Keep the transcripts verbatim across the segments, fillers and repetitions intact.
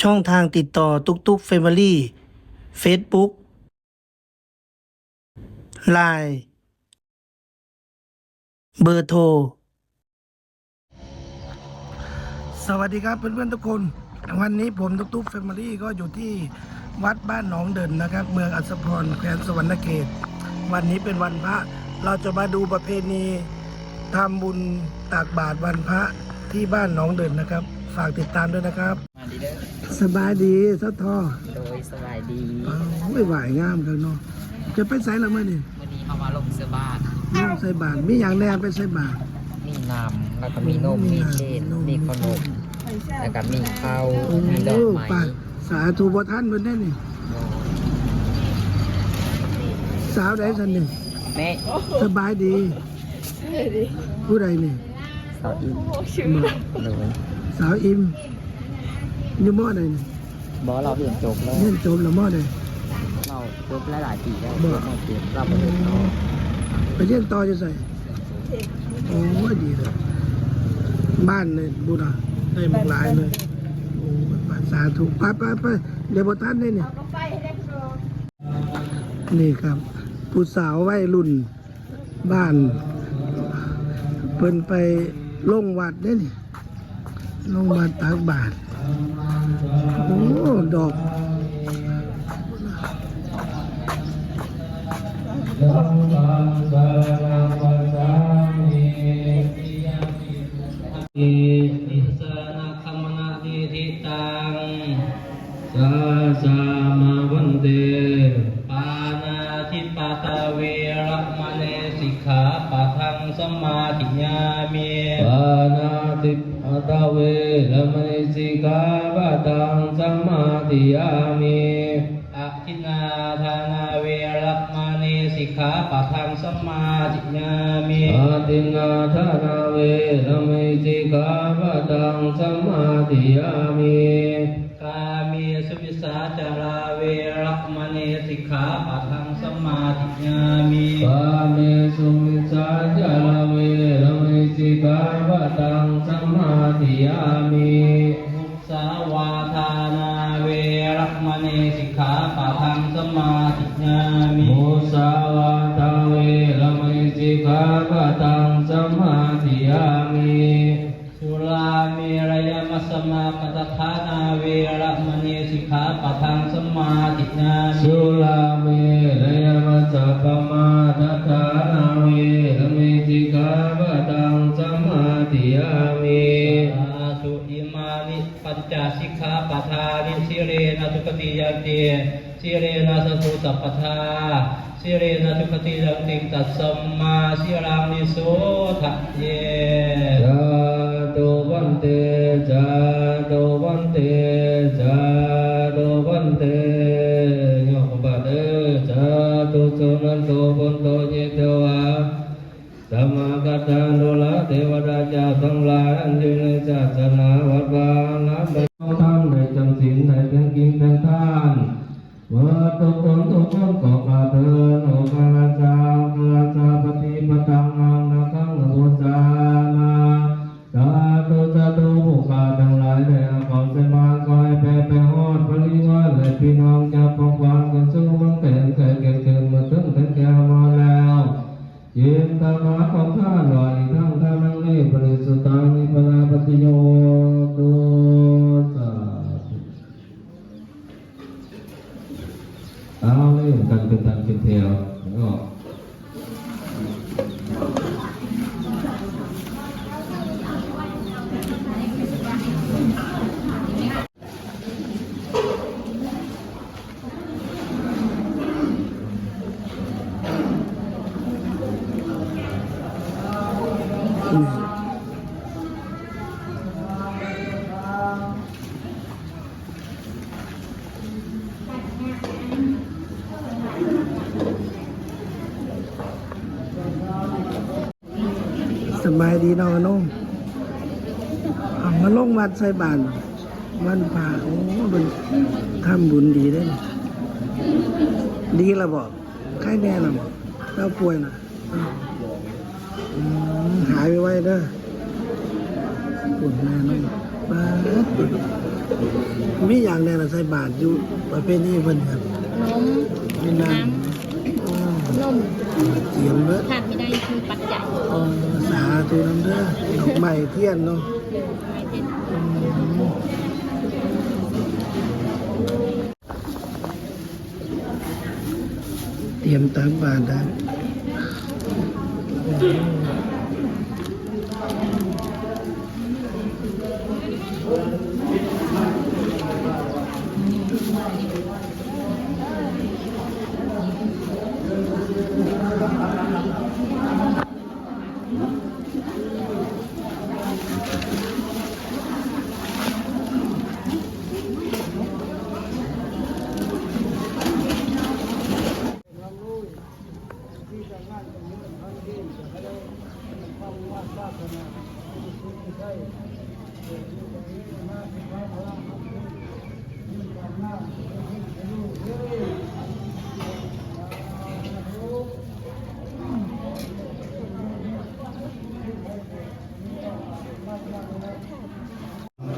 ช่องทางติดต่อตุ๊กตุ๊กแฟมิลี่ Facebook ไลน์ เบอร์โทร สวัสดีครับเพื่อนๆทุกคน วันนี้ผมตุ๊กตุ๊กแฟมิลี่ก็อยู่ที่วัดบ้านหนองเด่นนะครับ เมืองอัสสะพร แขวงสะหวันนะเขต วันนี้เป็นวันพระ เราจะมาดูประเพณีทำบุญตักบาตรวันพระที่บ้านหนองเด่นนะครับ ฝากติดตามด้วยนะครับ มาดีเด้อ สบายดีสะท้อ โดยสบายดี อ้าว ไหว้งามคักเนาะ จะไปไสล่ะมื้อนี้ มื้อนี้เฮามาลงใส่บาตร ลงใส่บาตร มีหยังแหน่ไปใส่บาตร มีน้ำ แล้วก็มีนม มีน้ำ มีเค้ก มีนม มีขนม แล้วก็มีข้าว โอ้ มีดอกไม้ ไป สาธุ บ่ทันเพิ่นได้นี่ สาวใดซั่นนี่ แม่ สบายดี ผู้ใดนี่ สาวอิม บ่ โดย สาวอิม อยู่ ม.ใดนี่ บ่ เราเรียนจบแล้ว เรียนจบแล้ว ม.ใด เราจบหลายๆปีแล้ว บ่ จบ ม.เจ็ด เราบ่เรียนต่อ ไปเรียนต่ออยู่ไส โอ้ย ดีเลย บ้านนี่บุญอ่ะ ได้บักหลายเลย โอ้ย สาธุ ไปไปไป เดี๋ยวบ่ทันได้นี่ นี่ครับ ผู้สาววัยรุ่น บ้าน เพิ่นไปลงวัดเด้นี่ ลงวัดตักบาตร โอ้ ดอก Dhammaṃ saraṇaṃ gacchāmi. Tisaraṇagamanaṃ niṭṭhitaṃ. Sājāma bhante. Pāṇātipātā veramaṇī sikkhāpadaṃ samādiyāmi. Pāṇātipātā veramaṇī sikkhāpadaṃ samādiyāmi. Adinnādānā veramaṇī sikkhāpadaṃ samādiyāmi. Adinnādānā veramaṇī sikkhāpadaṃ samādiyāmi. Kāmesu micchācārā veramaṇī sikkhāpadaṃ samādiyāmi. Kāmesu micchācārā veramaṇī sikkhāpadaṃ samādiyāmi. Musāvādānā veramaṇī sikkhāpadaṃ samādiyāmi. Musāvādā veramaṇī sikkhāpadaṃ samādiyāmi. Surāmerayamajjapamādaṭṭhānā veramaṇī sikkhāpadaṃ samādiyāmi. Surāmerayamajjapamādaṭṭhānā veramaṇī sikkhāpadaṃ samādiyāmi. Sādhu. Imāni pañca sikkhāpadāni. Sīlena sugatiṃ yanti, sīlena jīvati sabbadā, sīlena duggatiṃ yanti, tasmā sīlaṃ visodhaye. Sādhu bhante, sādhu bhante, sādhu bhante. ยกมือ Sādhu. Suṇantu bhonto ye devā, samāgatāni, ดูราเทวดาเจ้าทั้งหลาย อันอยู่ในศาสนาวัดวาอาราม ทั้งได้จำศีล ได้เพียงกินเพียงทาน หมดทุกคนทุกคนก็ข้าเถิด โอคาราชา โอคาราชาปฏิปทานัง นาคัง นะโม สานา สาธุ สาธุ ผู้ข้าทั้งหลายได้เอาของใส่บาตร ขอให้แผ่ไปฮอดบริวารและพี่น้อง จักของขวัญกันสู่เมืองแผ่น ไกลเกิดเกิดมาถึงแผ่นแก้วมาแล้ว จินตมหาของข้าหน่อย ทั้งทานัง นิ ปริสุทธัง นิ พลาปฏิโยตุ สาธุ เอาเลย กันเป็นตันเป็นแถวเนาะ สบายดีเนาะน้อง เอามาลงวัดใส่บาตรวันพระ โอ้ เป็นทำบุญดีเด้ ดีละบ่ ไข้แน่ละบ่ เจ้าป่วยนะ อืม หายไวๆเด้อ ปวดแน่นอน ป๊าด มีหยังแน่ล่ะใส่บาตรอยู่ประเพณีเพิ่นครับ นม มีน้ำ น้ำ อ๋อ นม เตรียมเด้อ ขาดไม่ได้คือปัจจัย อ๋อ สาธุนำเด้อ ดอกไม้เทียนเนาะ เออ ดอกไม้เทียน อืม เตรียมตักบาตรแล้ว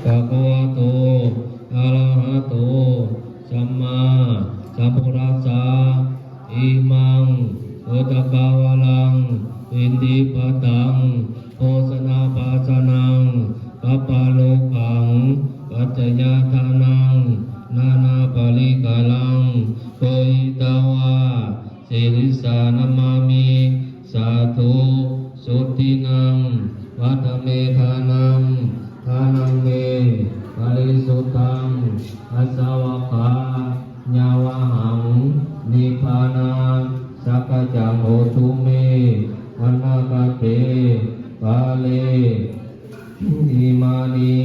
Bhagavato arahato sammāsambuddhassa. Imaṃ utukavaraṃ iddhībhātaṃ bhojanabāsanaṃ pabbārogaṃ paccayadānaṃ nānāparikaraṃ pūjitavā sirīsā namāmi. Sādhu. Sudinnaṃ vata me dānaṃ, dānaṃ me parisuddhaṃ, āsavakkhayāvahaṃ, nibbānasakaccaṃ hotu me anāgate kāle. Imāni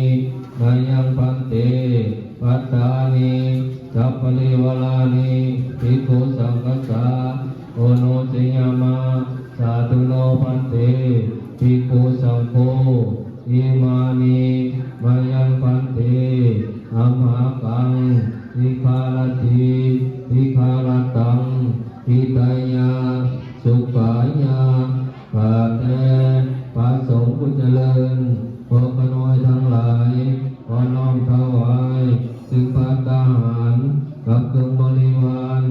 mayaṃ bhante pattani saparivārāni bhikkhusaṅghassa oṇojayāma. Sādhu no bhante bhikkhusaṅgho. Imāni mayaṃ bhante amhākaṃ dīgharattaṃ dīgharattaṃ hitāya sukhāya. ข้าแต่พระสงฆ์ผู้เจริญ พวกข้าน้อยทั้งหลาย ขอน้อมถวายซึ่งภัตตาหารกับเครื่องบริวาร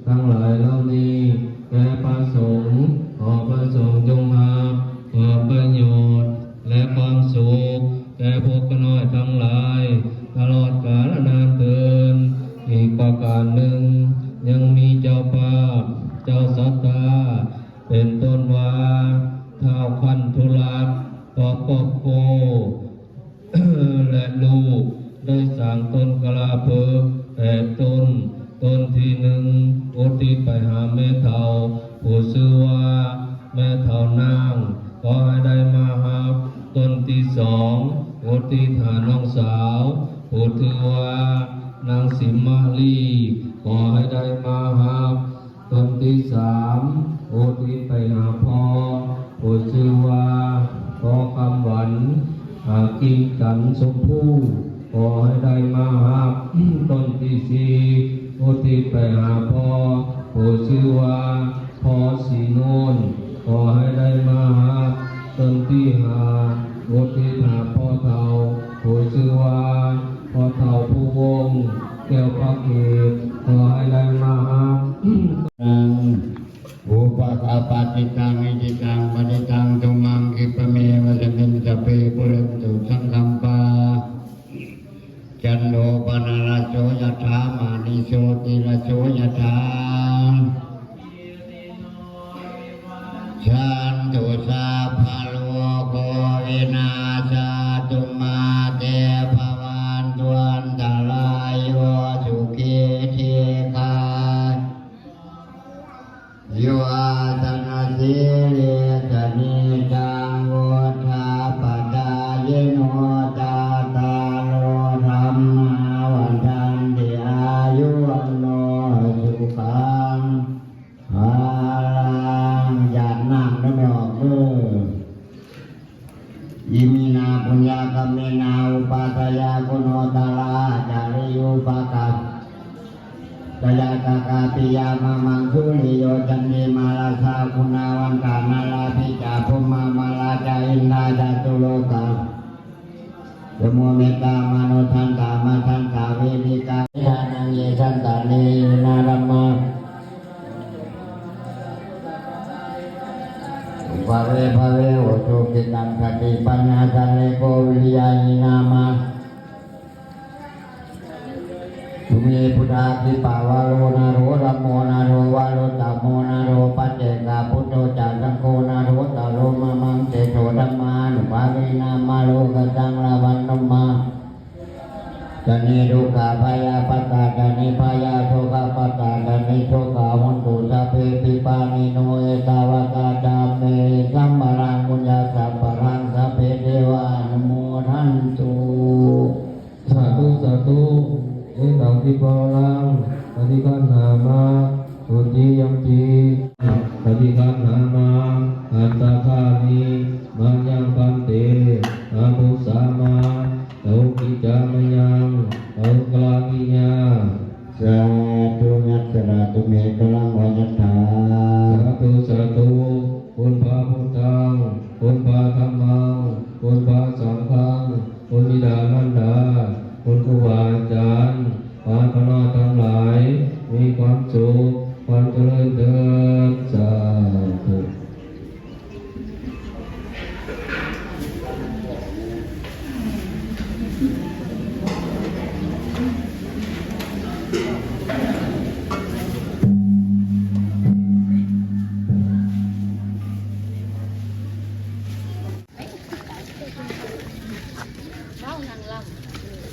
ทั้งหลายเหล่านี้ แก่พระสงฆ์ ขอพระสงฆ์จงรับเพื่อประโยชน์และความสุขแก่พวกข้าน้อยทั้งหลาย ตลอดกาลนานเทอญ อีกประการหนึ่ง ยังมีเจ้าภาพ เจ้าศรัทธา เป็นต้นว่า ท้าวคันธุรัตน์ พร้อมครอบครัว และลูก ได้สร้างต้นกล้าเพิกแปดต้น ต้นที่หนึ่ง อุทิศไปหาแม่เฒ่า ผู้ชื่อว่าแม่เฒ่านาง ขอให้ได้มาฮับ ต้นที่สอง อุทิศหาน้องสาว ผู้ชื่อว่านางสิมมาลี ขอให้ได้มาฮับ ต้นที่สาม อุทิศไปหาพ่อ ผู้ชื่อว่าพ่อคำหวัน หากิ่งจันทร์ชมพู ขอให้ได้มาฮับ ต้นที่สี่ อุทิศไปหาพ่อ ผู้ชื่อว่าพ่อศรีนวล ขอให้ได้มาฮับ ต้นที่ห้า อุทิศหาพ่อเฒ่า ผู้ชื่อว่าพ่อเฒ่าภูวงศ์ แก้วพระเกศ ขอให้ได้มาฮับ Upakappatitaṃ icchitaṃ patthitaṃ tumhaṃ khippameva samijjhatu, sabbe pūrentu saṅkappā, cando paṇṇaraso yathā, maṇi jotiraso yathā. Sabbe buddhānubhāvena sabbarogo vinassatu, sabbe sotthi antarāyo, sukhī dīghā yuva jana sirīsa nidhaṃ vuḍḍhāpacāyino, cattāro dhammā vaḍḍhanti āyu vaṇṇo sukhaṃ balaṃ. ญาตินั่งได้ไม่ออกเด้อ Iminā puññakammena upajjhāyā guṇuttarā ācariyūpaga jayakā piyā mamaṃ suriyo candimā rājā guṇavantā narāpi ca brahmamārā ca indā ca catulokā Yo muditamāno caṇḍaṃ madantaṃ vītikā. Dānaṃ ye santāne hīnā dhammā. Ubbhave bhave osukhitaṃ satipaññā sallekho viriyahīnā mā. Tumhe buddhā khippavaro nātho dhammo nātho varuttamo nātho paccekabuddho ca saṅgho nāthottaro mamaṃ tesottamānubhāvena mārokassaṃ labhantu mā. Ca niddukkhā bhayappattā ca nibbhayā sokappattā ca nissokā hontu sabbepi pāṇino. Ettāvatā ca amhehi sambhataṃ puññasampadaṃ sabbe devānumodantu. Sādhu sādhu. Etaṃ khippavaraṃ paṭiggaṇhāma. Dutiyampi paṭiggaṇhāma. Atthātāni mayaṃ bhante abhūsāma. Āhukicca mayaṃ āhukaraṇīyā. Sādhu. Nakkhattatumhe karaṃ va yathā. Sādhu sādhu. คุณพระพุทธัง คุณพระธัมมัง คุณพระสังฆัง คุณบิดามารดา คุณครูบาอาจารย์ พระคณะทั้งหลาย มีความสุข ความเจริญเถิด สาธุ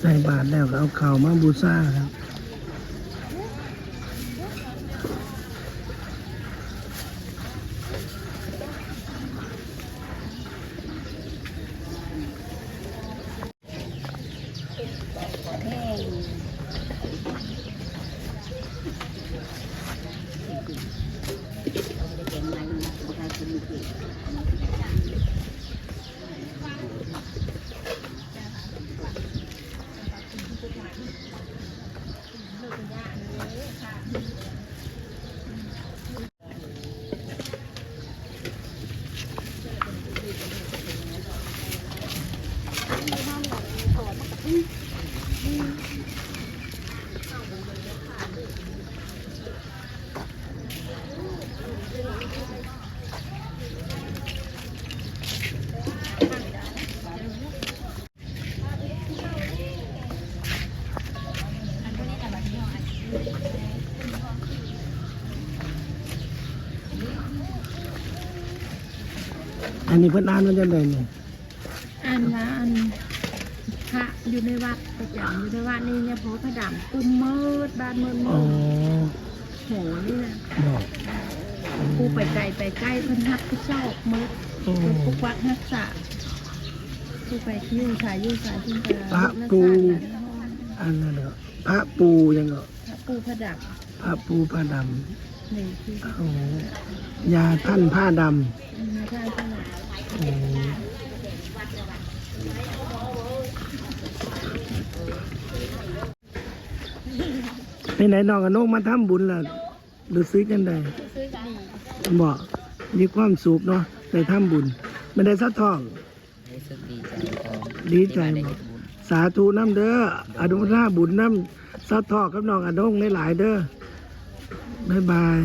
ใส่บาตรแล้วก็เอาข้าวมาบูชาครับ อันนี้เพิ่นอ่านว่าจังใด๋นี่ อ่านว่าอันพระอยู่ในวัดประจำอยู่ในวัดนี่เนี่ย โพธิ์พระดำ กุมมืดบ้านมืด อ๋อ โหนี่นะ บอก ผู้ไปไกลไปใกล้เพิ่นรับผิดชอบหมด อืม เพิ่นปกปักรักษา ผู้ไปอยู่ไสอยู่ไสเพิ่นก็ พระปู่ รักษา อันนั้นเหรอ พระปู่ยังเหรอ พระปู่พระดำ พระปู่พระดำ นี่คือ อ๋อ ยาท่านพระดำ อืม ยาท่านพระดำ อ๋อ เป็นไงน้องอนงมาทำบุญล่ะ รู้สึกจังใด๋ รู้สึกดี บ่ มีความสุขเนาะ ได้ทำบุญ ไม่ได้สะท้อง รู้สึกดีใจพร้อม ดีใจ ที่ได้ บ่ เฮ็ดบุญ สาธุนำเด้อ อนุโมทนาบุญนำสะท้องกับน้องอนงหลายๆ เด้อ บ๊ายบาย